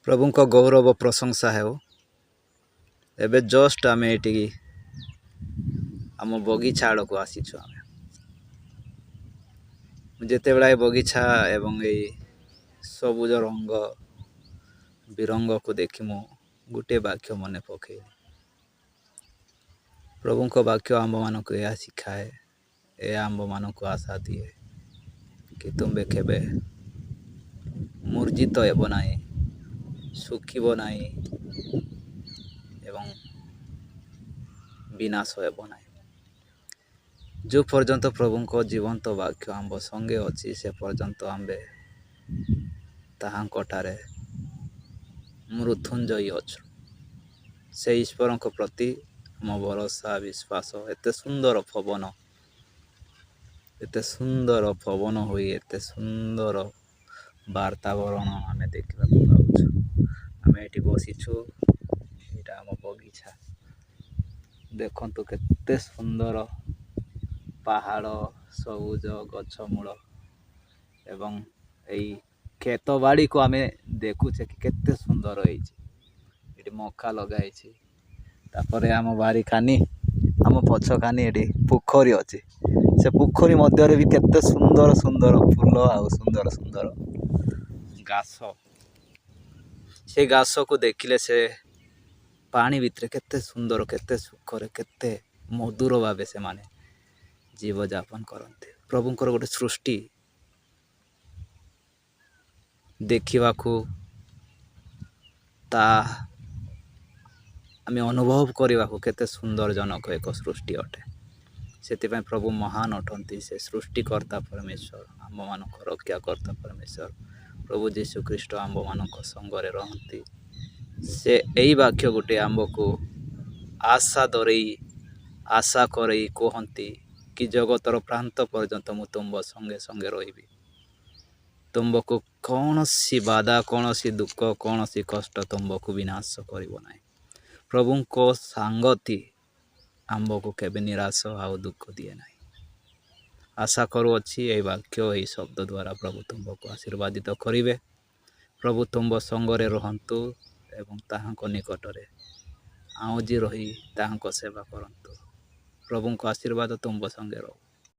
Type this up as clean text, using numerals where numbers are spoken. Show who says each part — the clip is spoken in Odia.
Speaker 1: ପ୍ରଭୁଙ୍କ ଗୌରବ ପ୍ରଶଂସା ହେଉ। ଏବେ ଜଷ୍ଟ ଆମେ ଏଠିକି ଆମ ବଗିଚା ଆଡ଼କୁ ଆସିଛୁ। ଆମେ ଯେତେବେଳେ ଏ ବଗିଚା ଏବଂ ଏଇ ସବୁଜ ରଙ୍ଗ ବିରଙ୍ଗକୁ ଦେଖି ମୁଁ ଗୋଟିଏ ବାକ୍ୟ ମନେ ପକେଇଲି। ପ୍ରଭୁଙ୍କ ବାକ୍ୟ ଆମ୍ଭମାନଙ୍କୁ ଏହା ଶିଖାଏ, ଏହା ଆମ୍ଭମାନଙ୍କୁ ଆଶା ଦିଏ କି ତୁମ୍ଭେ କେବେ ମୂର୍ଜିତ ହେବ ନାହିଁ, ଶୁଖିବ ନାହିଁ ଏବଂ ବିନାଶ ହେବ ନାହିଁ। ଯେଉଁ ପର୍ଯ୍ୟନ୍ତ ପ୍ରଭୁଙ୍କ ଜୀବନ୍ତ ବାକ୍ୟ ଆମ୍ଭ ସଙ୍ଗେ ଅଛି, ସେ ପର୍ଯ୍ୟନ୍ତ ଆମ୍ଭେ ତାହାଙ୍କଠାରେ ମୃତ୍ୟୁଞ୍ଜୟୀ ଅଛୁ। ସେ ଈଶ୍ୱରଙ୍କ ପ୍ରତି ଆମ ଭରସା, ବିଶ୍ୱାସ। ଏତେ ସୁନ୍ଦର ପବନ, ଏତେ ସୁନ୍ଦର ପବନ ହୋଇ ଏତେ ସୁନ୍ଦର ବାତାବରଣ ଆମେ ଦେଖିବାକୁ ପାଉଛୁ। ଆମେ ଏଠି ବସିଛୁ। ଏଇଟା ଆମ ବଗିଚା। ଦେଖନ୍ତୁ, କେତେ ସୁନ୍ଦର ପାହାଡ଼, ସବୁଜ ଗଛ ମୂଳ ଏବଂ ଏଇ କ୍ଷେତ ବାଡ଼ିକୁ ଆମେ ଦେଖୁଛେ କି କେତେ ସୁନ୍ଦର ହେଇଛି। ଏଠି ମକା ଲଗା ହେଇଛି। ତାପରେ ଆମ ବାରି କାନି, ଆମ ପଛ କାନି ଏଠି ପୋଖରୀ ଅଛି। ସେ ପୋଖରୀ ମଧ୍ୟରେ ବି କେତେ ସୁନ୍ଦର ସୁନ୍ଦର ଫୁଲ ଆଉ ସୁନ୍ଦର ସୁନ୍ଦର ଘାସ। ସେ ଘାସକୁ ଦେଖିଲେ ସେ ପାଣି ଭିତରେ କେତେ ସୁନ୍ଦର, କେତେ ସୁଖରେ, କେତେ ମଧୁର ଭାବେ ସେମାନେ ଜୀବଯାପନ କରନ୍ତି। ପ୍ରଭୁଙ୍କର ଗୋଟେ ସୃଷ୍ଟି ଦେଖିବାକୁ, ତା ଆମେ ଅନୁଭବ କରିବାକୁ କେତେ ସୁନ୍ଦରଜନକ ଏକ ସୃଷ୍ଟି ଅଟେ। ସେଥିପାଇଁ ପ୍ରଭୁ ମହାନ ଅଟନ୍ତି। ସେ ସୃଷ୍ଟିକର୍ତ୍ତା ପରମେଶ୍ୱର, ଆମ୍ଭମାନଙ୍କ ରକ୍ଷାକର୍ତ୍ତା ପରମେଶ୍ୱର ପ୍ରଭୁ ଯୀଶୁ ଖ୍ରୀଷ୍ଟ ଆମ୍ଭମାନଙ୍କ ସଙ୍ଗରେ ରହନ୍ତି। ସେ ଏଇ ବାକ୍ୟ ଗୋଟେ ଆମ୍ଭକୁ ଆଶା ଧରେଇ, ଆଶା କରେଇ କୁହନ୍ତି କି ଜଗତର ପ୍ରାନ୍ତ ପର୍ଯ୍ୟନ୍ତ ମୁଁ ତୁମ୍ଭ ସଙ୍ଗେ ସଙ୍ଗେ ରହିବି। ତୁମ୍ଭକୁ କୌଣସି ବାଧା, କୌଣସି ଦୁଃଖ, କୌଣସି କଷ୍ଟ ତୁମ୍ଭକୁ ବିନାଶ କରିବ ନାହିଁ। ପ୍ରଭୁଙ୍କ ସାଙ୍ଗତି ଆମ୍ଭକୁ କେବେ ନିରାଶ ଆଉ ଦୁଃଖ ଦିଏ ନାହିଁ। ଆଶା କରୁଅଛି, ଏହି ବାକ୍ୟ, ଏହି ଶବ୍ଦ ଦ୍ୱାରା ପ୍ରଭୁ ତୁମ୍ଭକୁ ଆଶୀର୍ବାଦିତ କରିବେ। ପ୍ରଭୁ ତୁମ୍ଭ ସଙ୍ଗରେ ରୁହନ୍ତୁ ଏବଂ ତାହାଙ୍କ ନିକଟରେ ଆଉଜି ରହି ତାହାଙ୍କ ସେବା କରନ୍ତୁ। ପ୍ରଭୁଙ୍କ ଆଶୀର୍ବାଦ ତୁମ୍ଭ ସଙ୍ଗେ ରହୁ।